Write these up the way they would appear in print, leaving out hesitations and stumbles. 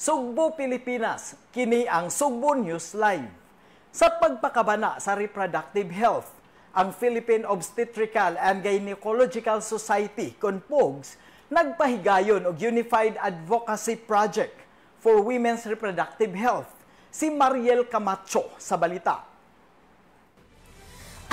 Sugbo, Pilipinas, kini ang Sugbo News Live. Sa pagpakabana sa reproductive health, ang Philippine Obstetrical and Gynecological Society, kon POGS, nagpahigayon og Unified Advocacy Project for Women's Reproductive Health. Si Mariel Camacho sa balita.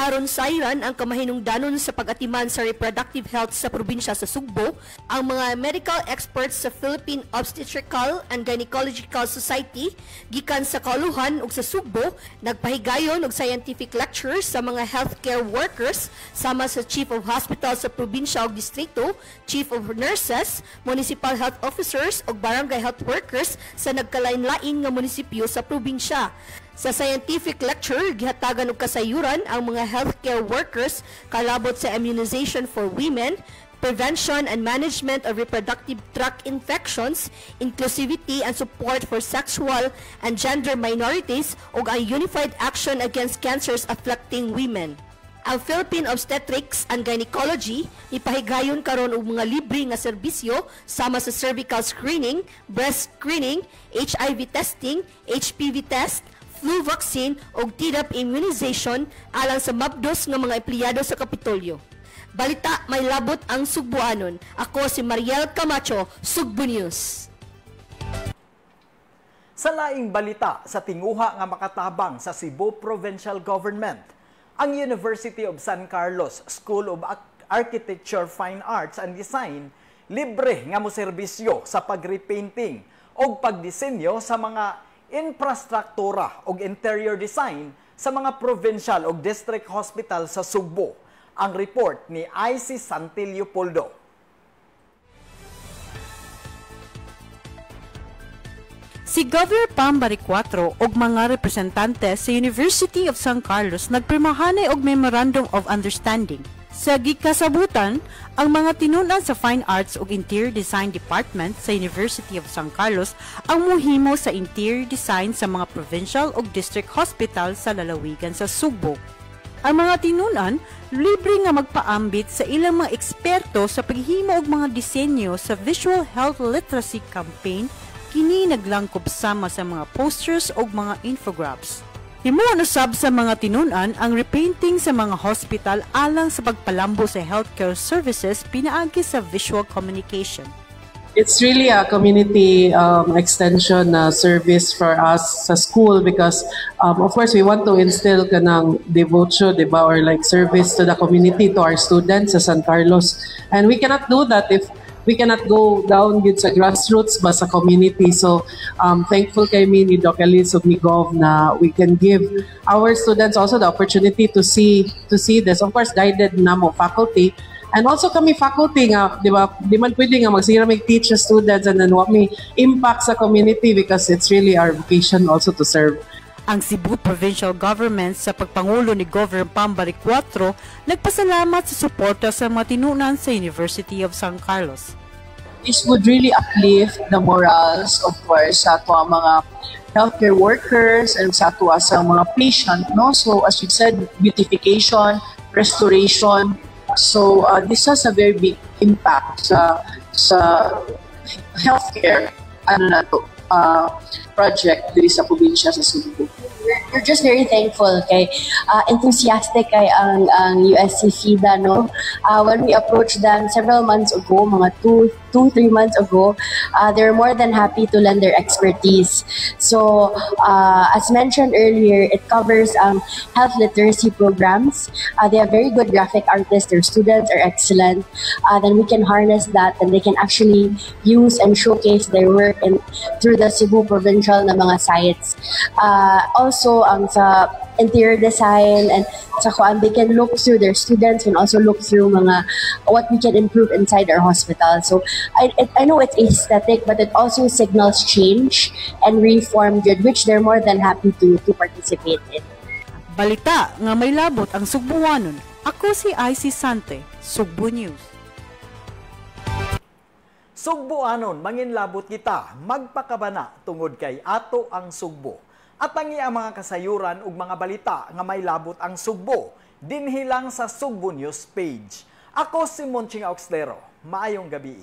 Aron sayran ang kamahinungdanon sa pag-atiman sa reproductive health sa probinsya sa Sugbo, ang mga medical experts sa Philippine Obstetrical and Gynecological Society gikan sa Kauluhan ug sa Sugbo nagpahigayon og scientific lectures sa mga healthcare workers sama sa chief of hospital sa probinsya ug distrito, chief of nurses, municipal health officers ug barangay health workers sa nagkalain-lain nga munisipyo sa probinsya. Sa scientific lecture, gihatagan og kasayuran ang mga healthcare workers kalabot sa immunization for women, prevention and management of reproductive tract infections, inclusivity and support for sexual and gender minorities, ug ang unified action against cancers affecting women. Ang Philippine Obstetrics and Gynecology ipahigayon karon og mga libre nga serbisyo sama sa cervical screening, breast screening, HIV testing, HPV test, flu vaccine ug Tdap immunization alang sa mabdos nga mga empleyado sa Kapitolyo. Balita may labot ang Sugbuanon. Ako si Mariel Camacho, Sugbo News. Sa laing balita, sa tinguha nga makatabang sa Cebu Provincial Government, ang University of San Carlos School of Architecture, Fine Arts and Design libre nga moserbisyo sa pag-repainting o pagdisenyo sa mga infrastruktura o interior design sa mga provincial o district hospital sa Sugbo. Ang report ni IC Santillo Poldo. Si Governor Pam Baricuatro og mga representante sa University of San Carlos nagpirmahanay og Memorandum of Understanding. Sa gikasabutan, ang mga tinun-an sa Fine Arts ug Interior Design Department sa University of San Carlos ang muhimo sa interior design sa mga provincial ug district hospital sa lalawigan sa Sugbo. Ang mga tinun-an libre nga magpaambit sa ilang mga eksperto sa paghimo og mga disenyo sa Visual Health Literacy Campaign, kini naglangkob sama sa mga posters ug mga infographs. Himuon usab sa mga tinun-an ang repainting sa mga hospital alang sa pagpalambo sa healthcare services pinaagi sa visual communication. It's really a community extension service for us sa school because of course we want to instill kanang devotion, diba, or like service to the community, to our students sa San Carlos. And we cannot do that if we cannot go down with sa grassroots ba sa community. So thankful kay mi ni Doc Ellis ug ni Gov na we can give our students also the opportunity to see this. Of course, guided namo faculty. And also kami faculty nga, di ba, di man pwede nga magsige ra mig teach sa students and then wa may impact sa community because it's really our vocation also to serve. Ang Cebu Provincial Government sa pagpangulo ni Governor Pam Baricuatro nagpasalamat sa suporta sa mga tinunan sa University of San Carlos. This would really uplift the morals, of course, sa ato ang mga healthcare workers and sa ato sa mga patient, no? So as you said, beautification, restoration. So this has a very big impact sa healthcare ano na to, project diri sa probinsya sa Sugbo. We're just very thankful kay enthusiastic kay ang USC FIDA, no. When we approached them several months ago, mga 2, 3 months ago, they're more than happy to lend their expertise. So as mentioned earlier, it covers health literacy programs. They have very good graphic artists. Their students are excellent. Then we can harness that and they can actually use and showcase their work through the Cebu Provincial na mga sites. Also, ang sa interior design and sa kuan, they can look through their students and also look through mga what we can improve inside our hospital. So I know it's aesthetic, but it also signals change and reform jud, which they're more than happy to participate in. Balita nga may labot ang Sugbuanon. Ako si IC Sante, Sugbo News. Sugbuanon, manginlabot kita, magpakabana tungod kay ato ang Sugbo. Atangi ang mga kasayuran ug mga balita nga may labot ang Sugbo, dinhi lang sa Sugbo News page. Ako si Monching Auxlero. Maayong gabi.